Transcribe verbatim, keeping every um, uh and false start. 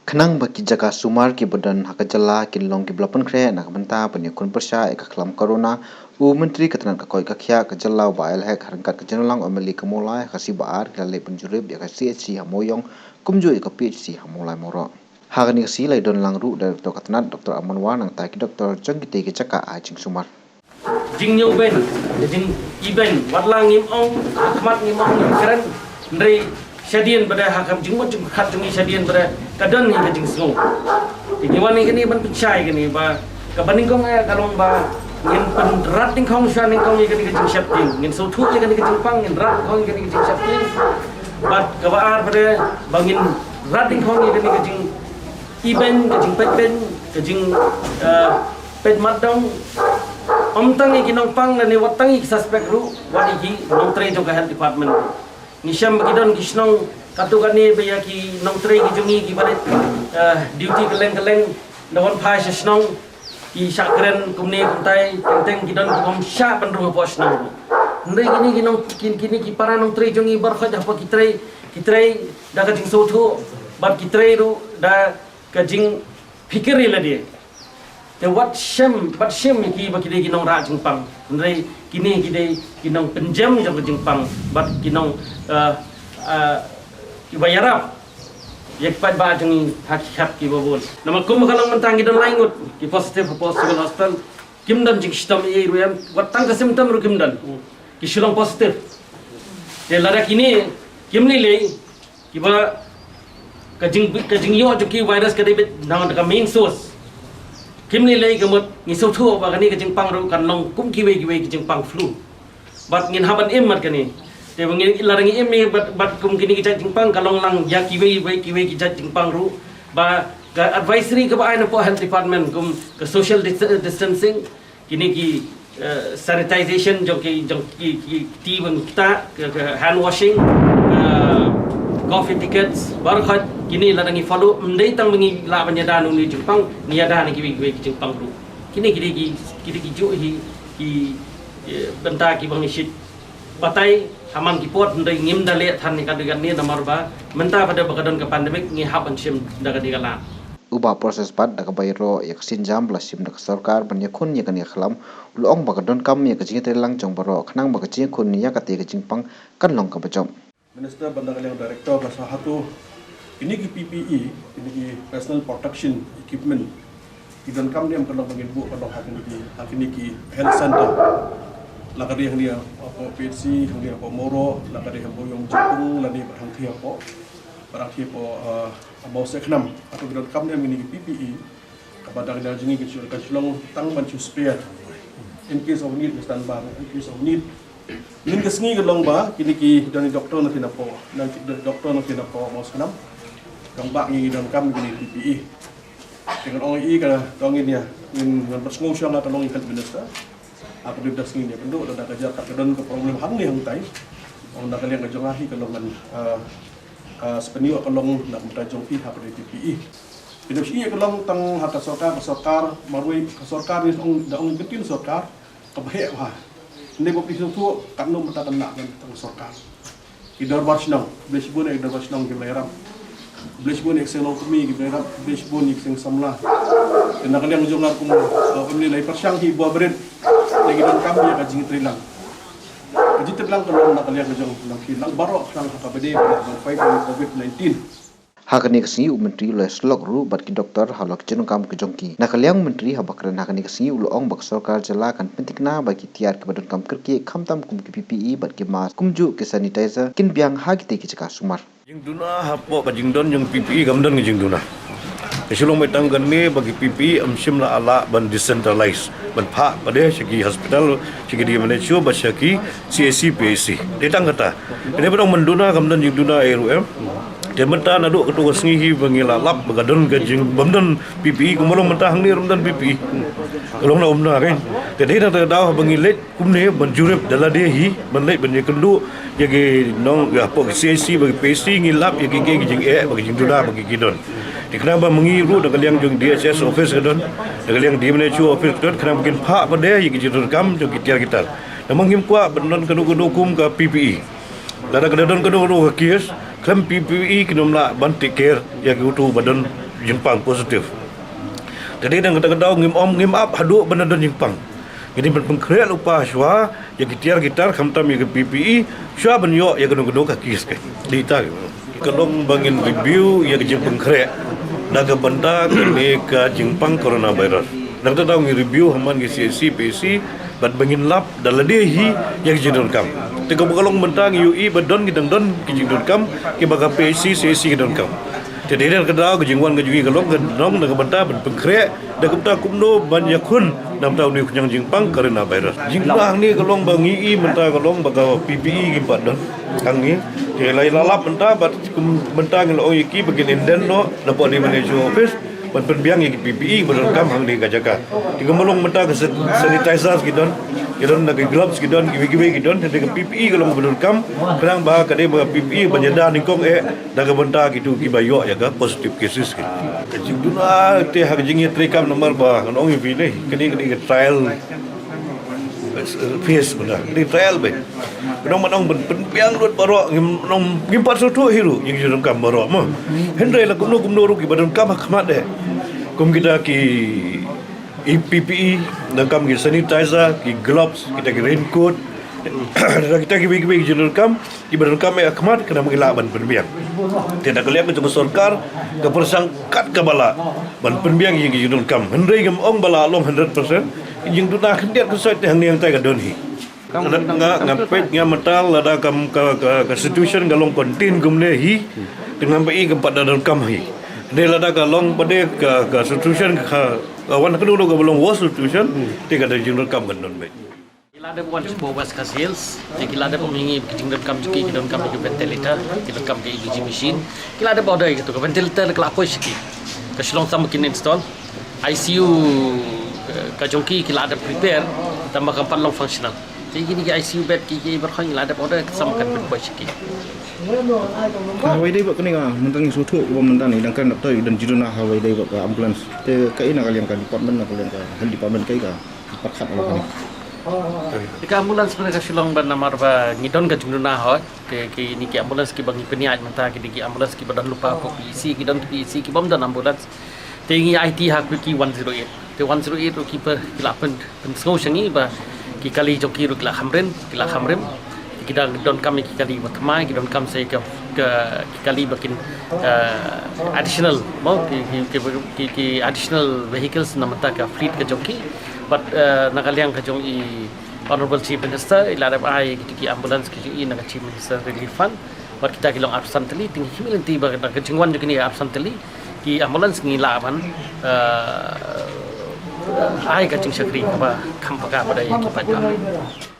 Khnang ba ki jaka sumar kiba don ha ka jylla kin long kiba la pynkhreh na ka bynta ban ïakhun pyrshah ïa ka khlam corona, u Myntri ka tnat ka koit ka khiah ka jylla u Bah L. Hek ha ryngkat ka jingialang M L A ka Mawlai ha ka sngi Baar ki la leit ban jurip ïa ka C H C ha Mawiong kumjuh ïa ka P H C ha Mawlai Mawroh. Ha kane ka sngi la ïadon lang ruh da Director ka tnat Doctor Aman War nangta ki doktor jong kitei ki jaka ai jingsumar. Jingïoh beiñ, jingïoh beiñ, wat la ngim ong, ha khmat ngim ong, ngim kren, hynrei shadien bad ha ka jingmut jingpyrkhat jong ngi shadien bad ka don hi ka jingsngew. Te ngi wan ïa kane ban pynshai kane ba kaba nyngkong eh ka long ba ngin pynrat nyngkong sha nyngkong ïa kane ka jingsheptieng, ngin sngewthuh ïa kane ka jingpang, ngin rat nyngkong ïa kane ka jingsheptieng. Bad kaba ar bad ba ngin rat nyngkong ïa kane ka jing ibeiñ, ka jingpeit beiñ, ka jing, eh, peit mat dong. Ym tang ïa ki nongpang lane wat tang ïa ki suspect ruh, wat ïa ki nongtrei jong ka health department ruh. Ngi shem ba ki don ki shnong katto katne ba ïa ki nongtrei ki jong ngi kiba leit, eh, duty kylleng kylleng, da wan phai sha shnong, ki shah kren kumne kumtai, teng teng ki don ki bym shah ban rung hapoh shnong ruh. Hynrei kine ki nong, kin-, kine ki para nongtrei jong ngi baroh khoit hapoh ki trei, ki trei da ka jingsngewthuh, bad ki trei ruh da ka jingphikir ïa lade. Te wat shem, wat shem ïa ki ba ki dei ki nongrah jingpang. Hynrei kine ki dei ki nongpynjem jong ka jingpang bad ki nong, eh, eh, kiba ïarap ïa ki paidbah jong ngi ha ki khap kiba bun. Namar kum ka long mynta ngi don lai ngut ki positive hapoh Civil Hospital. Kim don jingshitom ei ei ruh em, wat tang ka symptom ruh kim don. Ki shu long positive. Te lada kine kim lei lei, kiba ka jing, ka jingïoh jong ki virus ka dei beit na ka main source. Kim lei lei ka mut ngi sngewthuh ba kane ka jingpang ruh kan long kum kiwei kiwei ki jingpang flu. Bad ngin hap ban im bad kane. Te ba ngin, lada ngi im ïa bad, bad kum kine ki jait jingpang ka long lang ïa kiwei kiwei kiwei ki jait jingpang ruh. Ba ka advisory kaba ai na poh health department kum ka social dis-, distancing, kine ki, eh, sanitization jong ki, jong ki, ki ti ban kita, ka, ka hand washing, ka cough etiquettes, baroh khoit kine lada ngi follow, ym dei tang ba ngi lah ban ïada na une u jingpang, ngi ïada na kiwei kiwei ki jingpang ruh. Kine ki dei ki, ki dei ki juh hi ki, eh, bynta kiba ngi shait batai ha man ki por, hynrei ngim da leh than ïa ka dei kane namar ba mynta pat ba ka don ka pandemic ngi hap ban shim da ka dei ka lad. U Bah Persis pat da kaba ïaroh ïa ka sienjam ba la shim da ka sorkar ban ïakhun ïa kane ka khlam, u la ong ba ka donkam ïa ka jingïatreilang jong baroh khnang ba ka jingïakhun ïa katei ka jingpang kan long kaba jop. Minister bad na ka liang director ka sngewthuh kine ki P P E, kine ki personal protection equipment, ki donkam ne em ka long ba ngin buh ka long ha kine ki, ha kine ki health center. La ka dei hangne hapoh P H C, hangne hapoh Mawroh, la ka dei hapoh Ïew Jaiñtia, lane bad hangthie hapoh, bad hangthie hapoh, eh, Mawsiekhnam. Hato ki donkam ne em kine ki P P E. Kaba dang dang jong ngi ka shu, ka shu long tang ban shu spare. In case of need, ka standby, in case of need. Mynta ka sngi ka long ba kine ki don ki doktor na ki napoh, na ki doktor na ki napoh Mawsiekhnam. Ka long ba ngi donkam kine ki P P E. Te ngan ong ïa ka, ka ong ïa, ngin, ngan pynsngew shwa nga ka long ïa health minister. Ka dei da ka sngi ne, pynduh da ka jaka ka don ka problem hangne hangtai. Ong na ka liang ka jong nga hi ka long ngan, ah, ah, spend ïa ka long na ka bynta jong phi ha ka dei P P E. Phi da shi ïa ka long tang ha ka sorkar, ka sorkar marwei, ka sorkar ne ong, da ong ka ktien sorkar kaba heh bha. Ne ba phi sngewthuh katno mynta ka lah tang sorkar. Ki dorbar shnong, khublei shibun ïa ki dorbar shnong kiba la ïarap. Khublei shibun ïa ki seng longkmie kiba la ïarap, khublei shibun ïa ki seng samla. Te na ka liang jong nga kum, uh, family lai pyrshang hi ba bret. Te ki donkam ïa ka jingtreilang. Ka jingtreilang ka long na ka liang jong nang ki lang baroh khnang ha kaba dei ban fight ïa covid nineteen. Ha kane ka sngi u Myntri u la ïasyllok ruh bad ki doktor halor ki jingdonkam ki jong ki. Na ka liang u Myntri haba kren ha kane ka sngi u la ong ba ka sorkar jylla kan pynthikna ba ki tiar kiba donkam kyrkieh khamtam kum ki P P E bad ki mask kumjuh ki sanitizer kin biang ha kitei ki jaka sumar. Jingduna hapoh ka jingdon jong P P E kam don ka jingduna. Ka shu long beit tang kane ba ki P P E ym shym la lah ban decentralize ban phah pat de sha ki hospital, sha ki D M H O bad sha ki C H C, P H C. Dei tang kata. Kane ba dang mynduna kam don jingduna ei ruh em. Te mynta naduh kato ka sngi hi ba ngi la lap ba ka don ka jing, bym don P P E, kumba long mynta hangne ruh ym don P P E. Ka long na umna kein. Te dei na kata ka daw ba ngi leit kumne ban jurip da lade hi ban leit ban ïakynduh ïa ki nong, ïa hapoh ki C H C bad ki P H C ngi lap ïa ki, ki jingeh bad ki jingduna ba ki, ki don. Te khnang ba ma ngi ruh na ka liang jong D H S office ka don, na ka liang D M H O office ka don, khnang ba kin phah pat de ïa ki jingdonkam jong ki tiar ki tar. Namar ngim kwah ban don kano kano kum ka P P E. Lada ka don kano kano ka case, khlem P P E kin ym lah ban take care ïa ki uto ba don jingpang positive. Te dei na kata ka daw ngim ong ngim ap haduh ban da don jingpang. Ngi dei ban pynkhreh lypa shuwa ïa ki tiar ki tar khamtam ïa ka P P E shuwa ban ïoh ïa kano kano ka case ka. Dei ta ka long ba ngin review ïa ka jingpynkhreh na ka bynta kane ka jingpang coronavirus. Na kata ka daw ngi review ha man ki C H C, P H C bad ba ngin lap da lade hi ïa ki jingdonkam. Te kaba ka long mynta ngi ïohi ba don ki dang don ki jingdonkam kiba ka P H C, C H C ki donkam. Te dei na kata ka daw ka jingwan ka jong ngi ka long ka long na ka bynta ban pynkhreh da kumta kumno ban ïakhun na bynta une u khñiang jingpang coronavirus. Jingpang hangne ka long ba ngi i mynta ka long ba ka P P E kim pat don hangne. Te la lap mynta bad kum mynta ngi la ong ïa ki ba kin inden noh na pdeng manager office ban pynbiang ïa ki P P E ba donkam hangne ka jaka. Te kumba long mynta ka san- sanitizers ki don, ki don na ki gloves ki don, kiwei kiwei ki don, te ka P P E ka long ba donkam. Khnang ba ka dei ba ka P P E ban ïada nyngkong eh da ka bynta kitu kiba ïoh ïa ka positive cases ki. Ka jingduna te ha ka jingïatreikam namar ba ngan ong ïa phi ne, kane kane ka trial phase mynta, kane trial beit. Ka dang ban ong ban pynbiang lut baroh, ngim ong ngim pat sngewthuh hi ruh ïa ki jingdonkam baroh mo. Hynrei la kumno kumno ruh kiba donkam ha khmat eh, kum kita ki E P P E, donkam ki sanitizer, ki gloves, kita ki raincoat, kita kiwei kiwei ki jingdonkam kiba donkam eh ha khmat khnang ba ngi lah ban pynbiang. Te da ka liang ka jong ka sorkar ka pyrshang kat kaba lah ban pynbiang ïa ki jingdonkam. Hynrei ngam ong ba lah long hundred percent. Ki jingduna khyndiat khynsoit te hangne hangtai ka don hi. Nga nga nga peit nga mynta lada kam ka ka, ka situation ka long contain kumne hi, te ngam ba i kam pat da donkam hi. Te lada ka long ba de ka ka situation ka ka wan ka dulu ka ba long worse situation, te ka da jingdonkam kan don beit. Ki la dep wan sha West Khasi Hills, te ki la dep ong ïa ngi ki jingdonkam jong ki, ki donkam ki ventilator, ki donkam ki E K G machine, ki la dep order ïa kito ka ventilator ka la poi sha ki. Ka Shillong tang ba kin install. I C U ka jong ki ki la dep prepare, tang ba kam pat long functional. Te kine ki I C U bed ki ki baroh ki la dep order, tang ba kan pynpoi sha ki. Hawei dei bad kane ka mynta ngi sngewthuh ba mynta ngi dang kren doktor i don jingduna hawei dei bad ka ambulance. Te kaei na ka liang ka department, na ka liang ka health department kaei ka pyrkhat ïa kane. Ka ambulance mynta ka Shillong ba namar ba ngi don ka jingduna hawei. Te kine ki ambulance kiba ngi pynïaid mynta ki dei ki ambulance kiba don lypa ko P H C, ki don ki P H C ki bym don ambulance. Te ngi aiti ha ki one zero eight. Te one zero eight ruh ki pyn ki la pyn pynsngew sha ngi ba ki kali jong ki ruh ki la kham rim, ki la kham rim. Ki dang donkam ïa ki kali ba thymmai, ki donkam sa ïa ka, ka ki kali ba kin, eh, additional mo ki ki, ki, ki, ki additional vehicles na mynta ka fleet ka jong ki. But, eh, na ka liang ka jong i Honorable Chief Minister i la dep ai kito ki ambulance ki jong i na ka Chief Minister Relief Fund. Bad kita ki long arphew san tylli, te ngi him lynti ba na ka jingwan jong kine arphew san tylli ki ambulance ngi lah ban, eh, ai ka jingshakri kaba kham paka ba da ïa ki paidbah.